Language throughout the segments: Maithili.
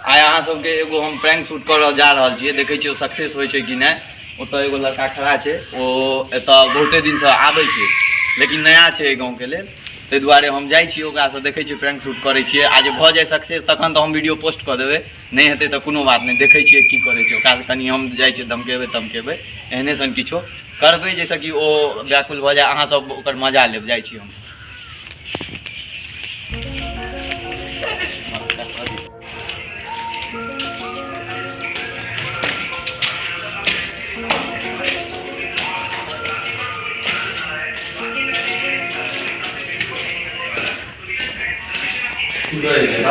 आइ अहाँ सबके एगो हम प्रैंक शूट करऽ जा रहल छियै। देखै छियै ओ सक्सेस होइ छै कि नहि। ओतऽ एगो लड़का खड़ा छै, ओ एतऽ बहुते दिनसँ आबै छै, लेकिन नया छै एहि गाँवके लेल, ताहि दुआरे हम जाइ छियै ओकरासँ, देखै छियै प्रैंक शूट करै छियै। आ जे भऽ जाइ सक्सेस तखन तऽ हम वीडियो पोस्ट कऽ देबै, नहि हेतै तऽ कोनो बात नहि। देखै छियै की करै छै ओकरासँ, कनि हम जाइ छियै धमकेबै तमकेबै, एहने सन किछो करबै जाहिसँ कि ओ व्याकुल भऽ जाय, अहाँ सब ओकर मजा लेब। जाइ छी हम। की करै छै तऽ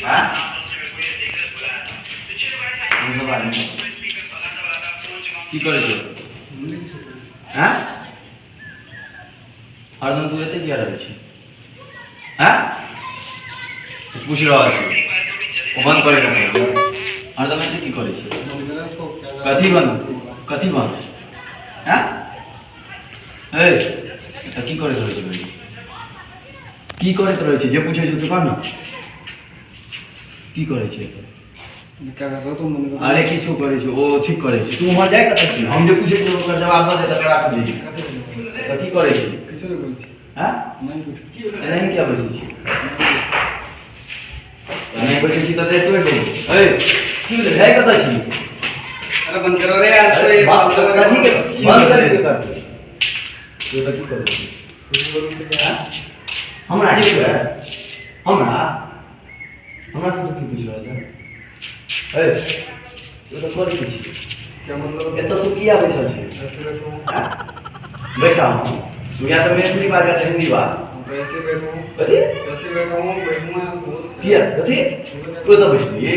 आँय? की करै छै आँय? हरदम तू एते किया रहै छी? आँय? पूछि रहल छी, ओ बंद करै के हरदम एते की करै छी? कथी बंद? कथी बंद? आँय? ए तऽ की करैत रहै छी भाई? की करैत रहै छी? जे पूछै छी से कह ने, की करै छी एतऽ? क्या कर रहे हो तुम? अरे किछो करै छी, ओ ठीक करै छी। तू उम्हर जाय कतऽ छी? हम जे पूछै छी ओकर जवाब दऽ दे, तकर बाद पूछै छी। तऽ की करै छी? किछो नहि करै छी। हँ, नहि कुछ। एनाही किया बैसै छी? नहि बैसै छी तऽ तोड़ि देबै। ए की भेलै? जाय कतऽ छी? अरे बंद करो रे यार। अरे कथी के बंद करै के करतै? तू तऽ की करै छी? हमरा की भेलै? हमरा हमरा से तू की पूछि रहल छै? ए तू तऽ करै की छी? क्या मतलब? एतऽ तू किया बैसल छी? ऐसे वैसे हूँ। बैसा हम तू या तऽ मैथिली बाज या तऽ हिंदी बाज। हम तो ऐसे बैठा हूँ। कथी? ऐसे बैठा हूँ, बैठूंगा बहुत। किया? कथी? तू एतऽ बैसली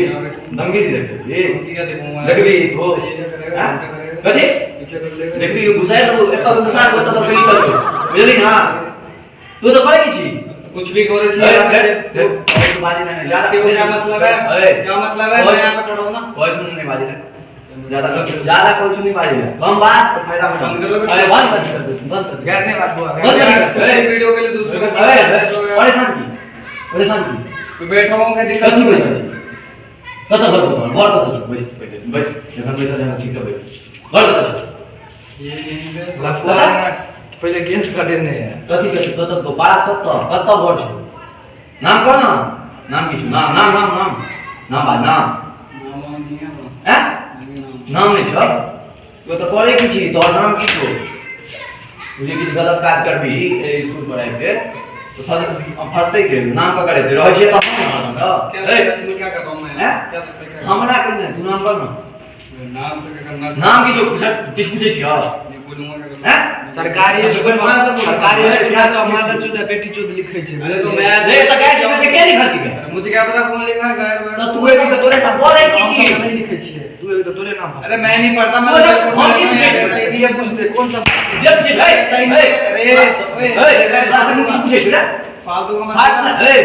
धमकी देखबी? क्या देखूंगा? देखबी तो। ये क्या करेगा? हाँ? क्या करेगा? कथी? ये क्या कर लेगा? देखबी, घुसाइ देबौ एतऽ से, घुसा देबौ एतऽ से निकल जेबौ, बुझली ना? तू तऽ करै की छी? कुछ भी करे छी। ए, ए, ए, कहै बाजे ना ज्यादा। क्या मतलब है? ए, क्या मतलब है? मैं यहाँ पे खड़ा हूँ ना। कहै छु नहीं बाजे ना ज्यादा, ज्यादा कहै छु नहीं बाजे ना, कम बात तो फायदा में। बंद कर लो। अरे बंद कर दे, बंद कर दे। यार नहीं बात हुआ। बंद कर दे। ए, वीडियो के लिए दूसरे को अरे परेशान की, परेशान की? तो बैठा हूँ, क्या दिक्कत? कथी बैसल छी? कतऽ घर छौ तोहर? घर कतऽ छौ? बैस पहिले, बैस। जखन बैसल जाना ठीक से बैस। घर कतऽ छौ? ये यहीं पे। लफुआ है ना, पहिले गेस कर देने है। कथी कथी कतऽ पास, कतऽ कतऽ घर छौ? नाम कह ना, नाम की छौ? नाम नाम नाम नाम नाम बाज, नाम। नाम वाम नहीं है अपना। हैं? नहीं नाम। नाम नहि छौ? तू तऽ करै की छी? तोहर नाम की छौ? तू जे किछु गलत काज करबही एहि स्कूल पर आबि के तऽ फंसतै के? नाम ककर हेतै? रहै छियै तऽ हम ने। क्या ए, लगता है तुम्हें, क्या कर रहा हूँ मैं? हैं? क्या लगता है क्या? हमरा के नहि, तू नाम कह ना। नाम तो क्या करना? नाम की छौ? पूछ, किछु पूछै छियौ? नहीं बोलूंगा, क्या करूंगा? हैं? सरकारी स्कूल, सरकारी स्कूल सब मादर चोद आ बेटी चोद लिखै छै। अरे तो मैं रे तऽ गाय लिखै छै के? लिखल की गै? मुझे क्या पता कौन लिखा है गाय तऽ तू एबी तऽ तोरे तऽ बोलै की छी? हम नहि लिखै छियै, तू एबी तऽ तोरे नाम फंसतै। अरे मैं नहीं पढ़ता, मैं तो हम की पूछै छी? ये पूछते कोन सा? जे पूछै छै, ए, ए, अरे ओए, ए, तोरा से किछु पूछै छियौ रे? फालतू का हाथ मत। ए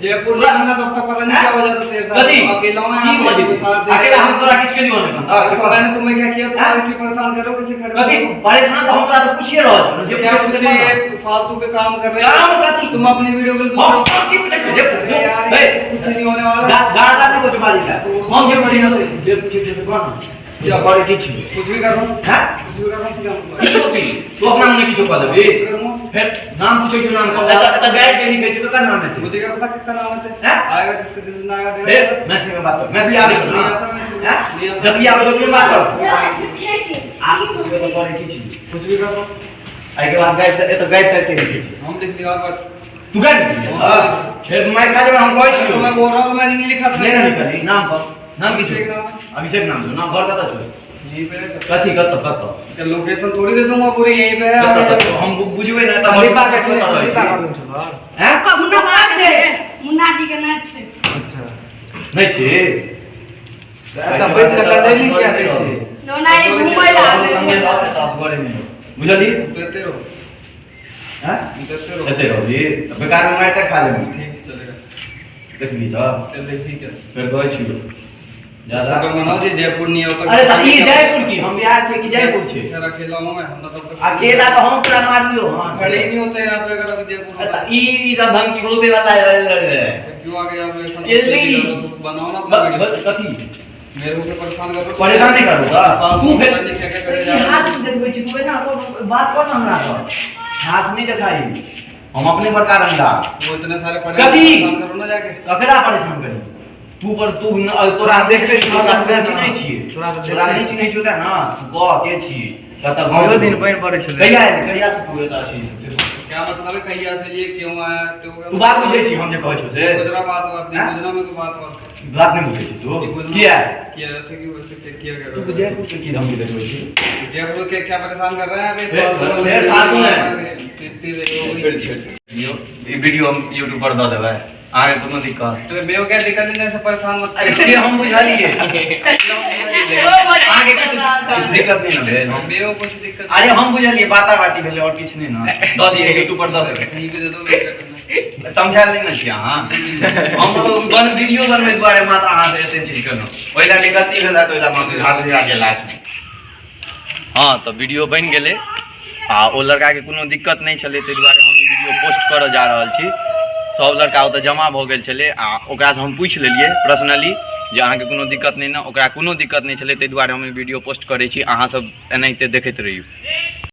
जयपुर नहीं ना तब तक पता नहीं क्या हो जाता तेरे साथ। कथी? अकेला हूँ की यहाँ भऽ पे, जेतै? साथ दे। अकेला हम तोरा किछु केलियौ नहि एखन तक, से तो कह। मैंने तुम्हें क्या किया? हैं? तुम क्यों परेशान कर रहे हो? किसी खड़े कथी हो? परेशान? तऽ हम तोरा से पूछिए रहल छियौ ने, जे क्या पूछै छियौ से पूछे? कह ने। ये फालतू के काम कर रहे काम हो कथी? तुम अपनी वीडियो के लिए हम दूसरों हम की पूछै छियौ? जे अरे यार, ए, ये कुछ नहीं होने वाला। ज्यादा नहि कुछ बाजै छै। हम जे पूछै छियौ, जे पूछै छियौ से कह ने। जे करै की छी? कुछ भी कर रहा हूँ। हैं? कुछ भी कर रहा हूँ, से क्या मतलब? किछो की? तू अपना मने किछो कऽ देबही? फेर नाम पूछै छियौ, नाम कह। एतऽ एतऽ गाइड जे लिखै छै ककर नाम हेतै? मुझे क्या पता कितना नाम है। हैं? आएगा जिसका, जिस दिन आएगा फेर देखा। मैथिली में बात कर। मैथिली आबै छौ ना? नहीं आता मैथिली। हैं? नहीं आता। जतबी आबै छौ ओतबी बात कर। आ तू एतऽ करै की छी? कुछ भी कर रहा हूँ। एहिके बाद गाइड, एतऽ गाइड टाइप के लिखै छै। हम लिख लिया और बात। तू गाइड लिखै छी? फेर मारि खा जेबै, हम कहै तो छियौ। मैं बोल रहा हूँ, मैंने नहीं लिखा था। नहि नहि लिखली। नाम कह, नाम की छौ? अभिषेक नाम। अभिषेक नाम छौ? नाम घर कतऽ छौ? यहीं पे है। कथी कतऽ कतऽ? क्या लोकेशन थोड़ी दे दूंगा पूरी, यहीं पे है। कतऽ कतऽ हम बुझबै ने तऽ? संदीपा के छै, कतऽ रहै संदीपा छी? के छै घर। हैं? मुन्ना छै, मुन्ना जी के नाच छै। अच्छा। नहि छी। एतऽ बैस कऽ कंडैली किया दै छै? नौना ई घूमै लए आबै। संगे रह, एतऽ असगरे नहि रह। बुझलही? देते रहो। हैं? देते रहो। एते रहबही तऽ बेकार मे मारि तक खा लेबही। ठीक से चलेगा। देखबही तऽ। क्या देखी क्या? फेर कहै छियौ ज्यादा अगर मनाओ जी जयपुर नहीं होता। अरे तऽ ई जयपुर की? हम बिहार छै कि जयपुर छै? सर अकेला हूँ मैं, हम तो तब तक अकेला तऽ हम तोरा मारलियौ हन। खड़े ही नहीं होते यहाँ पे अगर अभी जयपुर अरे तऽ ई ई सब धमकी बहुते वाला। फिर क्यों आ गया आप मेरे साथ? ये नहीं। बनाओ ना अपना वीडियो। कथी मेरे को परेशान कर रहे हो। परेशान नहीं करू का फालतू तू फेर पता नहीं क्या क्या करे ई जा रहे हो। हाथ देखबै छी तू एना तो बात कर ना हमरा पर हाथ नहीं देखाई हम अपने बड़का रंगा वो इतने सारे पढ़े कथी? परेशान करो ना जाके। ककरा परेशान करी तू पर तू तोरा देख ले तोरा तोरा चिन्है छियै तोरा तऽ तोरा नहि चिन्है छियौ तेँ ना तू कह के छी कतऽ गाँव कहियो दिन पानि पड़ै छलै। कहिया एलै कहिया से तू एतऽ छी से कह। क्या मतलब है कहिया से ये क्यों आया तो तू बात बुझै छी हम जे कहै छियौ से गुजरा बात बात नहीं हैं? गुजरा में कोई बात बात बात नहि बुझै छी तू गुजरा- किया किया ऐसे क्यों ऐसे क्या किया गया तू जयपुर के की धमकी देखबै छी जयपुर के क्या परेशान कर रहे हैं अभी फिर- फिर फालतू है। इतनी देखो छोड़ि छोड़ि वीडियो ई वीडियो हम यूट्यूब पर दऽ देबै अहाँके कोनो दिक्कत तो मेरे को क्या दिक्कत नहीं है, ऐसे परेशान मत अरे से हम बुझलियै अहाँके किछु किछु दिक्कत नहि ने भेल मेरे को कुछ दिक्कत अरे हम बुझलियै बाता बाती भेलै आओर किछु नहि ने दऽ दियै यूट्यूब पर दऽ सकै कहीं भी दे दो मेरे को क्या करना है। तमसायल नहि ने छी अहाँ हम बन वीडियो बनबै दुआरे मात्र अहाँसँ एते चीज केलहुँ ओहि लए गलती भेल तऽ ओहि लए माफी हाथ गेल लास्टमे। हँ तऽ वीडियो बनि गेलै आ ओ लड़काके कोनो दिक्कत नहि छलै, ताहि दुआरे हम ई वीडियो पोस्ट करऽ जा रहल छी। सब लड़का ओतऽ जमा भऽ गेल छलै आ ओकरासँ हम पूछि लेलियै पर्सनली जे अहाँके कोनो दिक्कत नहि ने। ओकरा कोनो दिक्कत नहि छलै, ताहि दुआरे हम ई वीडियो पोस्ट करै छी। अहाँसब एनाहिते देखैत रहियौ।